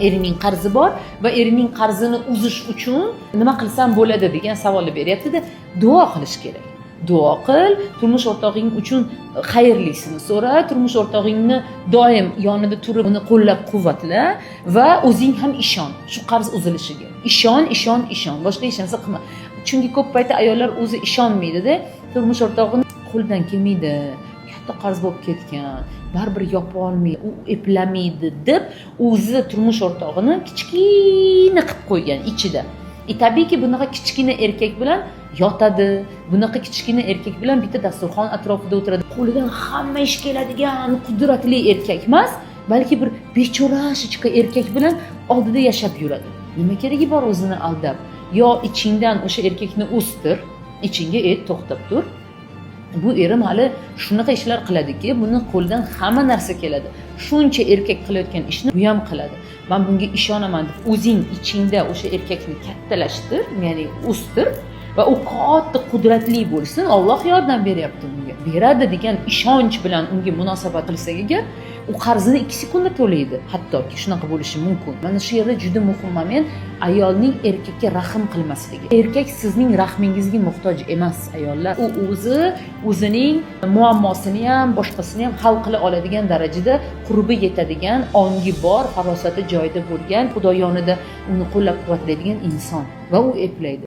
Erining qarzi bor va erining qarzini uzish uchun nima qilsam bo'ladi degan savolni beryaptida. Duo qilish kerak. Duo qil, turmush o'rtog'ing uchun xayrlisini so'ra, turmush o'rtog'ingni doim yonida turib, uni qo'llab quvvatla va o'zing ham ishon shu qarz uzilishiga. Ishon, ishon, ishon, boshqa hech narsa qilma. Chunki ko'p paytda ayollar o'zi ishonmaydida, turmush o'rtog'ini qo'lidan kelmaydi, katta qarz bo'lib ketgan, baribir yopa olmaydi, u eplamaydi deb o'zi turmush o'rtog'ini kichkina qilib qo'ygan ichida. И tabiiyki, bunaqa kichkina erkak bilan yotadi, bunaqa kichkina erkak bilan bitta dasturxon atrofida o'tiradi. Qo'lidan hamma ish keladigan qudratli erkak emas, balki bir бечурашечка erkak bilan oldida yashab yuradi. Nima keragi bor o'zini aldab? Yo ichingdan o'sha erkakni o'stir, ichingga et, to'xtab tur, bu erim hali shunaqa ishlar qiladiki, buni qo'lidan hamma narsa keladi, shuncha erkak qilayotgan ishni bu ham qiladi, man bunga ishonaman deb o'zing ichingda o'sha erkakni kattalashtir, ya'ni o'stir va u katta qudratli bo'lsin. Olloh yordam beryapti unga, beradi degan ishonch bilan unga munosabat qilsak agar, u qarzini 2 sekundda to'laydi, hattoki shunaqa bo'lishi mumkin. Mana shu yerda juda muhim moment: ayolning erkakka rahm qilmasligi. Erkak sizning rahmingizga muhtoj emas, ayollar. U o'zi o'zining muammosini ham, boshqasini ham hal qila oladigan darajada qurbi yetadigan, ongi bor, farosati joyida bo'lgan, Xudo yonida uni qo'llab quvvatlaydigan inson va u eplaydi.